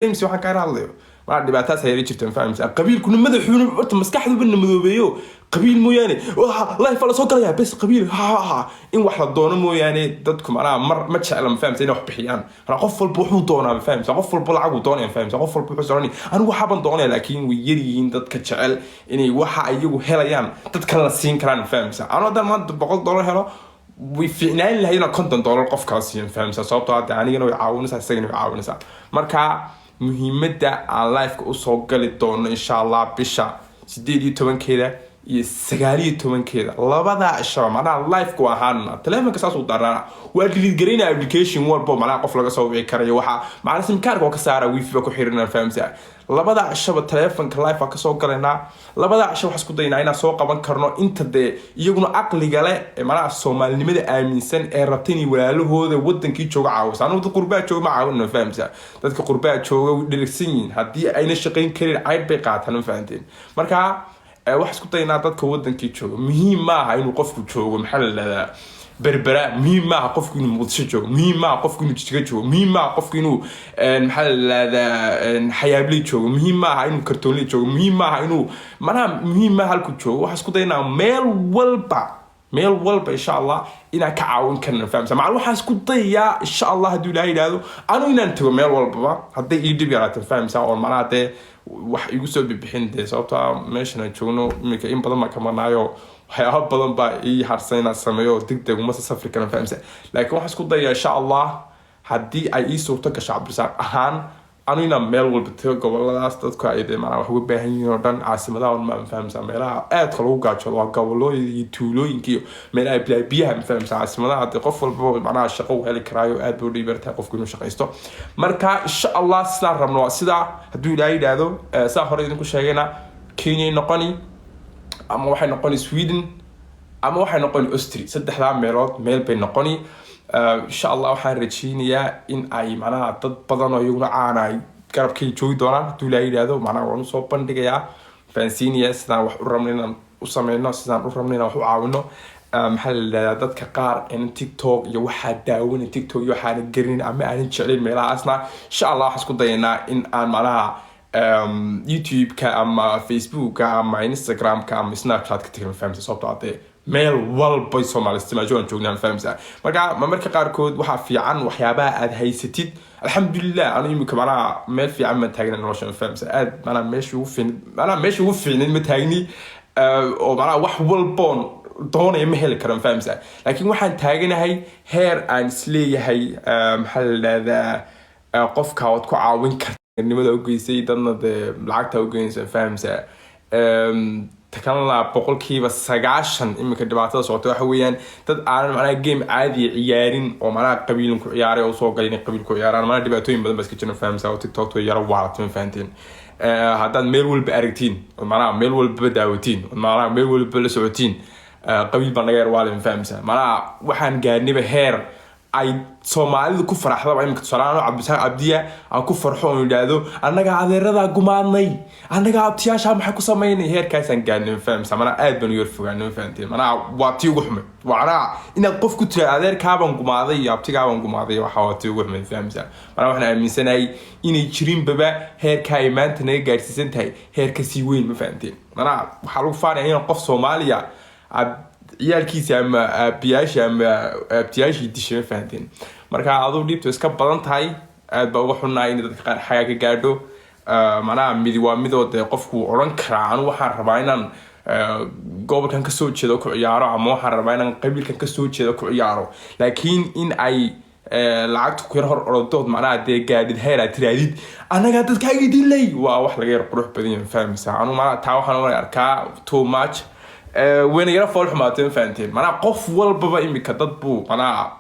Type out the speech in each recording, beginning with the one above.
Mise waxaan kaala hadlayo maa dhibaataas hayla jirta, ma fahamsa? Qabiilkuna madaxuuna horta maskaxduba na madoobeeyo. Qabiil mooyaane waxa live la soo galayaa bes qabiil ha ha ha in wax la doono mooyaane. Dadku macnaha mar ma jecla, ma fahamsa, inay wax bixiyaan. Macnaha qof walba wuxuu doonaa, ma fahamsa, qof walba lacag uu doonaya, ma fahamsa, qof walba wuxuu soconaya anigu waxaaban doonaya, laakiin way yar yihiin dadka jecel inay waxa iyagu helayaan dad kalena siin karaan, ma fahamsa. Anu haddaan maanta $100 helo, way fiicnaan lahayd inaan $50 qof kala siiyo, ma fahamsa, sababtoo hadda anigana way caawinaysaa, isagana way caawinaysaa. Marka muhiimadda aan liveka usoo gali doono, insha Allah, bisha 18-keeda iyo 19-keeda, labadaa ishaba macnaha liveka waa ahaanana telefonka saasuu daraana, waa delete garaynaa application walbo macnaha qof laga soo wici karayo, waxaa macnaha simkaarka waa ka saara, wifi ba ku xirinaa, fahamsa. Labadaa cishaba telefonka live waa kasoo galaynaa. Labadaa cisho waxaan isku daynaa inaan soo qaban karno inta dee iyaguna caqliga leh ee macnaha Soomaalinimada aaminsan ee rabta inay walaalahooda wadankii jooga caawisa. Anugu dad qurbaa jooga ma caawin, ma fahamsa. Dadka qurbaa jooga way dheragsan yihiin, haddii ayna shaqayn karin cayb bay qaataan, ma fahanteen? Marka waxaan isku daynaa dadka wadankii jooga. Muhiim maaha inuu qofku joogo, maxaa la dhahdaa, Berbera. Muhiim maaha qofku inuu Muqdisho joogo. Muhiim maaha qofku inuu Jijiga joogo. Muhiim maaha qofku inuu maxaa la dhahdaa, Xayaabley joogo. Muhiim maaha inuu Kartoonley joogo. Muhiim maaha inuu manaha, muhiim maaha halku joogo. Waxaan isku daynaa meel walba, meel walba, insha Allah, inaan ka caawin karna, fahamsa. Macna waxaan isku dayayaa, insha Allah, hadduu Ilahay yidhaahdo, anu inaan tago meel walbaba hadday ii dhib yaraato, fahamsa, oo macnaha dee wax igu soo bibixin dee, sababtoo ah meeshan aan joogno iminka in badan baan ka marnaayo, waxyaaba badan baa ii harsan inaan sameeyo oo deg deg uma safri karan, fahamsa. Laakiin waxaan isku dayayaa, insha Allah, haddii ay ii suurto gasho Cabdirasaaq ahaan anu inaan meel walba tago, goboladaas dadku ay dee macnaha wax uga baahan yihiin oo dhan. Caasimadaha un ma fahamsa, meelaha aadka lagu gaajoodo waa gobolooyinka iyo tuulooyinka iyo meelaha biyaha, ma fahamsa. Caasimadaha dee qof walba macnaha shaqo uu heli karaayo, aad bay u dhiib yartahay qofku inuu shaqaysto. Marka insha Allah sidaan rabno waa sidaa, hadduu Ilaahay yidhaahdo. Saa hore idinku sheegayna, Kenya noqoni ama waxay noqoni Sweden ama waxay noqoni Austria, saddexdaa meelood meel bay noqoni. Insha Allah waxaan rajeynayaa in ay macnaha dad badan oo iyaguna caana ay garabkay joogi doonaan, hadduu Ilaahay yidhaahdo. Macnaha waan usoo bandhigayaa, fahansiinayaa sidaan wax u rabno inaan u sameyno, sidaan u rabno inaan wax u caawino. Maxaa la yidhahdaa, dadka qaar in TikTok iyo waxaa daawana TikTok iyo waxaana garinin ama aanan jeclayn meelahaasna, insha Allah waxaan isku dayanaa in aan macnaha YouTube-ka ama Facebooka ama Instagram-ka ama Snapchat-ka tagin, fahamsa, sababtoo ah dee meel walbay Soomaali isticmaasho waan joognaa, fahamsa. Marka marmarka qaarkood waxaa fiican waxyaabaha aad haysatid. Alxamdulilah, anu imika macnaha meel fiican baan taagna nolosha, ma fahamsa. Aad macnaha meesha ugu fiicnid, macnaha meesha ugu fiicnid ma taagni, oo macnaha wax walboon doonaya ma heli karo, ma fahamsa, laakiin waxaan taaganahay heer aan isleeyahay, maxaa la dhahdaa, qofka waad ku caawin karta nimada ugeysay, dadna dee lacagta ugeynaysa, fahamsa. Takalna 90% iminka dhibaatada socota waxa weeyaan dad aanan macnaha game caadiya ciyaarin oo macnaha qabiilin ku ciyaaray oo usoo galay inay qabiil ku ciyaaraan. Macnaha dhibaatooyin badan baa iska jira, fahamsa, oo TikTok way yaro waalatay, ma fahanteen? Haddaad meel walba aragtiin oo macnaha meel walba daawatiin oo macnaha meel walba la socotiin, qabiil baa naga yar waalay, ma fahamsa. Macnaha waxaan gaarnayba heer ay Soomaalidu ku faraxdaba imika. Tusaalahaan, Cabdisaaq Cabdiya aan ku farxo oon idhaahdo annagaa adeeradaa gumaadnay, annagaa abtiyaashaa maxaa ku samaynay, heerkaasaan gaadhnay, ma fahamsa. Manaa aad baan u yar fogaanay, ma fahamteen? Manaa waa tii ugu xumay, macnaha inaad qof ku tira adeerkaabaan gumaaday iyo abtigaabaan gumaaday, waxa waa tii ugu xumay, ma fahamsa. Manaa waxaan aaminsanahay inay jirinbaba heerka ay maanta naga gaadhsiisan tahay heer kasii weyn, ma fahamteen? Manaa waxaa lagu faanaya inaan qof Soomaaliya aad ciyaalkiisa ama aabiyaashii ama abtiyaashii dishay, ma fahanteen? Marka aduu dhiibtu iska badan tahay, aad baa uga xunnahay in dadka qaar xagaa ka gaadho. Macnaha midi waa midoo dee qofku odhan karaa anu waxaan rabaa inaan gobolkan kasoo jeedo ku ciyaaro ama waxaan rabaa inaan qabiilkan kasoo jeedo ku ciyaaro, laakiin in ay lacagta ku yar hor orodood, macnaha dee gaadhid heer aad tiraadid annagaa dadkaaga dilay, waa wax laga yar qurux badan yahay, ma fahmaysaa? Anu macnaha taa waxaan u arkaa too much, wayna yara fool xumaatay, ma fahanteen? Macnaha qof walbaba imika dad buu macnaha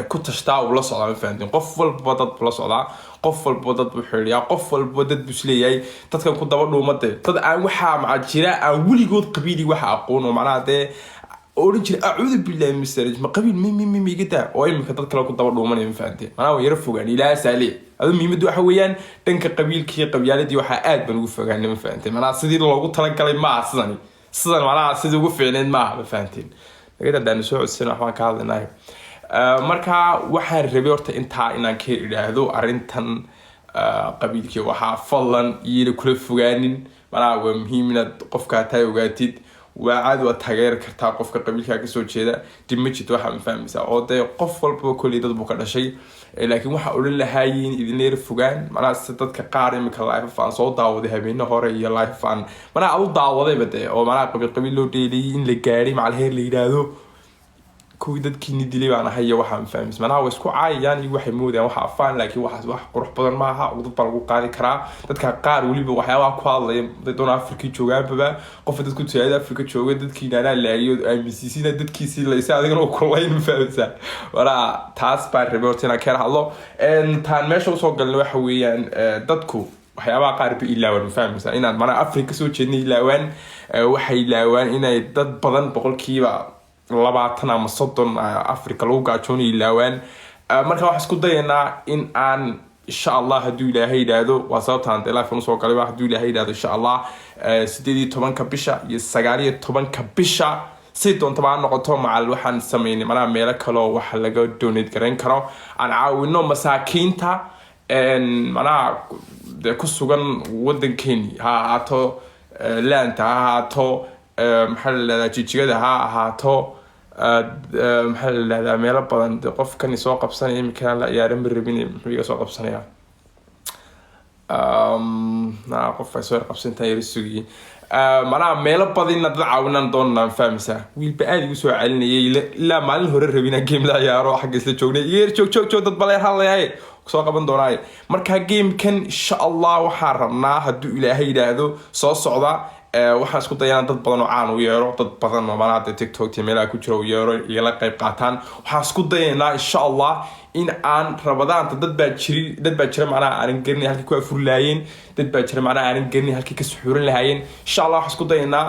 ku tashtaa uu la socdaa, ma fahanteen? Qof walbaba dad buu la socdaa, qof walbaba dad buu xidhiyaa, qof walbaba dad buu isleeyahay dadkan ku daba dhuumade. Dad aan waxaa maca jira aan weligood qabiili waxa aqoon oo macnaha dee odhan jiray acuudu billahi min saraj, ma qabiil mi mi mi miga daa, oo imika dad kale ku daba dhuumanaya, ma fahanteen? Macnaha waa yara fogaan ilaa saale. Adu muhiimaddu waxa weeyaan dhanka qabiilkii iyo qabyaaladii waxaa aad baan ugu fogaanay, ma fahanteen? Macnaha sidii loogu talagalay maaha sidani, sidan macnaha sidii ugu fiicneyd maaha, ma fahanteen? Laga hadaan soo codsan waxbaan ka hadlaynahay. Marka waxaan rabay horta intaa inaan ka idhaahdo arrintan. Qabiilkii waxaa fadlan iyana kula fogaanin. Macnaha waa muhiim inaad qofkaa tahay ogaatid. Waa caadi, waa taageeri kartaa qofka qabiilkaa kasoo jeeda, dib ma jirto. Waxaa ma fahmaysaa oo dee qof walbaba kolley dad buu ka dhashay. Laakiin waxaa odhan lahaayiin idinla yara fogaan. Macnaha si dadka qaar imika live aan soo daawaday habeene hore iyo live aan macnaha aad u daawadayba dee, oo macnaha qabiil qabiil loo dheeliyay, in la gaadhay macal heer la yidhaahdo kuwii dadkiini dilay baan ahay iyo waxaa, ma fahmaysa? Macnaha way isku caayayaan iyo waxay moodayaan waxa afaan, laakiin waxaas wax qurux badan maaha. Cudud baa lagu qaadi karaa dadka qaar weliba waxyaabaha ku hadlaya. Dad doona Afrika joogaanbaba, qofka dadku tijaabada Afrika jooga dadkiina anaa laayo aaminsiisina dadkiisii laysa adigana u kulayn, ma fahmaysaa? Macnaha taas baan rabay horta inaan ka hadlo. Taan meesha usoo galna waxa weeyaan, dadku waxyaabaha qaar ba ilaawaan, ma fahmaysaa? Inaan macnaha Afrika kasoo jeedna ilaawaan. Waxay ilaawaan inay dad badan, 20% ama 30% Africa lagu gaajoonayo ilaawaan. Marka waxaan isku dayaynaa in aan insha Allah, hadduu Ilaahay yidhaahdo, waa sababtaan dee live usoo galay, hadduu Ilaahay yidhaahdo, insha Allah 18-ka bisha iyo 19-ka bisha, si doontaba ha noqoto, macal waxaan sameynay macnaha meelo kaloo waxa laga donate garayn karo, aan caawino masaakiinta macnaha dee ku sugan wadankeeni, ha ahaato laanta, ha ahaato maxaa la dhahdaa, Jijigada ha ahaato, maxaa la dhahdaa, meelo badan. Dee qofkani soo qabsanaya imikaan la ciyaara ma rabin, muxuu iga soo qabsanaya? Na qof ay soo yar qabsantaa yara sugiyey. Macnaha meelo badina dad caawinaan doonanaa, ma fahmaysaa? Wiilba aada igu soo celinayay ilaa maalin hore rabin inaan game la ciyaaro, xagga isla joognay. Iga yar joog, joog, joog, dad bala hadlayaye soo qaban doonaaye. Marka gamekan insha Allah waxaan rabnaa, hadduu Ilaahay yidhaahdo, soo socda, waxaan isku dayanaa dad badan oo caan u yeero, dad badan oo macnaha dee TikTok iyo meelaha ku jira u yeero, igala qayb qaataan. Waxaan isku dayaynaa insha Allah in aan Ramadaanta, dad baa jiri, dad baa jira macnaha aanan garanay halkii ku afuri lahaayeen, dad baa jira macnaha aanan garanay halkii ka suxuurin lahaayeen. Insha Allah waxaan isku dayaynaa,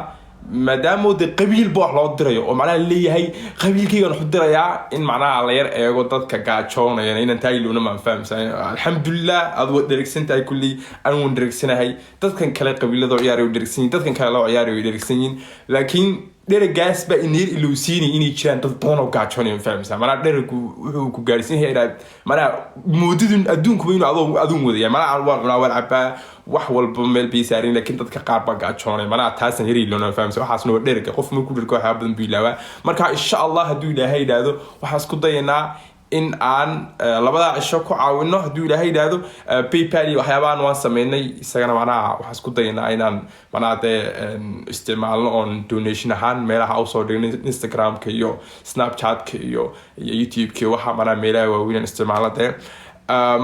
maadaama dee qabiil ba wax loo dirayo oo macnaha leeyahay qabiilkaygaan wax u dirayaa, in macnaha la yar eego dadka gaajoonayana, inaan taagilowna, maan fahamsan? Alxamdulilah, aad waad dheregsan tahay kulley, anigu waan dheregsanahay, dadkan kale qabiilada ciyaaray way dheregsan yihin, dadkan kale loo ciyaaray way dheregsan yihin, laakiin dheregaas baa ineer ilowsiinay inay jiraan dad badan oo gaajoonaya, ma fahamsaa? Macnaha dheregu wuxuu ku gaarsiin yahay inaad macnaha moodidun adduunkuba inuu adoo aduun wadaya. Macnaha waan cunaa, waan cabaa, wax walba meel bay saarin, laakiin dadka qaar baa gaajoonay. Macnaha taasan yar ilowna, ma fahamsa? Waxaasna waa dherega. Qof markuu dhergo waxyaaba badan buu ilaawaa. Marka insha Allah, hadduu Ilaahay yidhaahdo, waxaan isku dayanaa in aan labadaa cisho ku caawino, hadduu Ilaahay yidhaahdo. PayPal iyo waxyaabahan waan sameynay isagana. Macnaha waxaan isku dayanaa inaan macnaha dee isticmaalno oon donation ahaan meelaha usoo dhignay, Instagramka iyo Snapchatka iyo YouTube-ka, waxa macnaha meelaha waaweyn aan isticmaalno dee.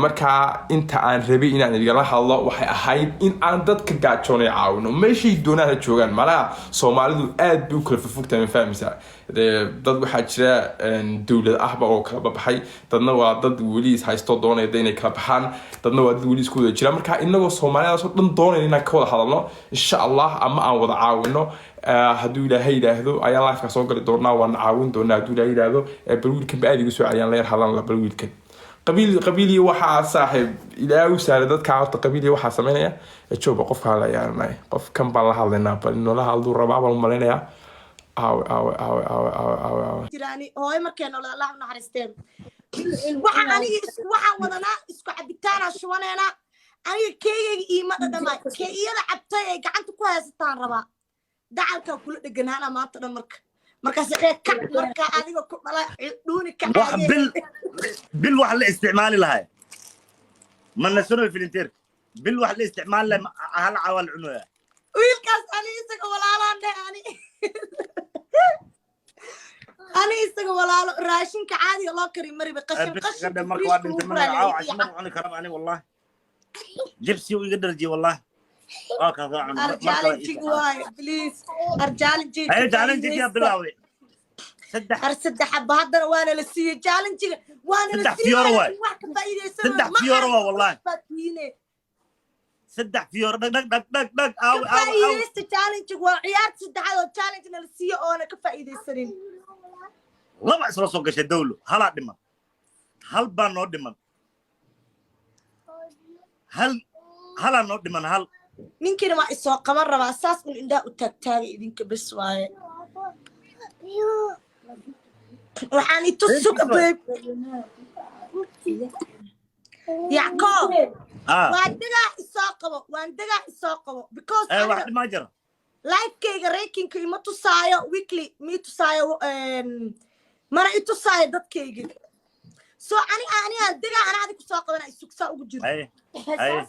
Marka inta aan rabay inaan idinla hadlo waxay ahayd in aan dadka gaajoonay caawino, meeshay doonaan ha joogaan. Macnaha Soomaalidu aad bay u kala fofogtahay, ma fahmaysaa? Dee dad waxaa jira dowlad ahba oo kala babaxay, dadna waa dad weli is haysto doonaya de inay kala baxaan, dadna waa dad weli isku wada jira. Marka inagoo Soomaalidaas oo dhan doonayna inaan ka wada hadalno insha Allah ama aan wada caawino, hadduu Ilaahay yidhaahdo, ayaan liveka soo gali doonaa, waan caawin doonaa hadduu Ilaahay yidhaahdo. Bal wiilkan ba aad igu soo celiyaan, la yar hadlan. Bal wiilkan qabiil qabiil iyo waxaa, saaxiib, Ilaahay u saaray dadka horta qabiil iyo waxaa sameynaya jooba. Qofkaan la ciyaaranay, qofkan baan la hadlaynaa, bal inoola hadluu rabaa baan u malaynayaa. Aawe, aawe, aawe, aawe, aawe, aawe, aawe? Jiraani hooyo markay noolada, Allah u naxariisteen. Waxa aniga waxaan wadanaa isku cabitaanaa shubaneynaa. Aniga keegayga iima dhadhamay, kee iyada cabtay ay gacanta ku haysataan rabaa, dacalkaa kula dheganaana maanta dhan. Marka markaas ee kac, marka adiga ku dhala dhuuni ka wax bil bil wax la isticmaali lahay ma nasano filinteerka, bil wax la isticmaali lahay hal cawal cunoya. Wiilkaas ani isaga walaalaan dheh, ani isaga walaalo. Raashinka caadiga loo kari mariba, qashin qashinka. Marka waa dhintay mana caawa cashmar cuni karaba ani, wallahi jibsi uu iga dharjiyay, wallahi waa kaa cun. Arjaalinjig waaye, please, arjaalinjig. Haye, challenge yaa bilaawday saddex. Ar saddex xaba haddana waana la siiyey challenge-ga, waana la Saddex siiyey. fiyooro waay. Wax ka faa'iidaysan. Saddex fiyooro waa, wallahi. Saddex fiyooro, dhag dhag dhag dhag dhag. Ka Aawe, aawe, aawe? faa'iidaysta challenge. Waa ciyaarta saddexaad oo challenge na la siiyo oona ka faa'iidaysanin. Laba isla soo gashay dawlo, halaa dhiman, hal baa noo dhiman, hal halaa noo dhiman, hal. Ninkiina waa isoo qaban rabaa, saas un indhaha u taagtaagay. Idinka bes waaye, waxaan itusuga babe. Yacoob. Ah. Waan degaa, isoo qabo, waan degaa, isoo qabo, because Eh, wax aniga dhimaa jira. Livekayga ratingka ima tusaayo, weekly ma i tusaayo, mana i tusaayo dadkaygi. So ani anigaa degaa, ana adig kusoo qabana, isugsaa ugu jiro. Haye. Haye.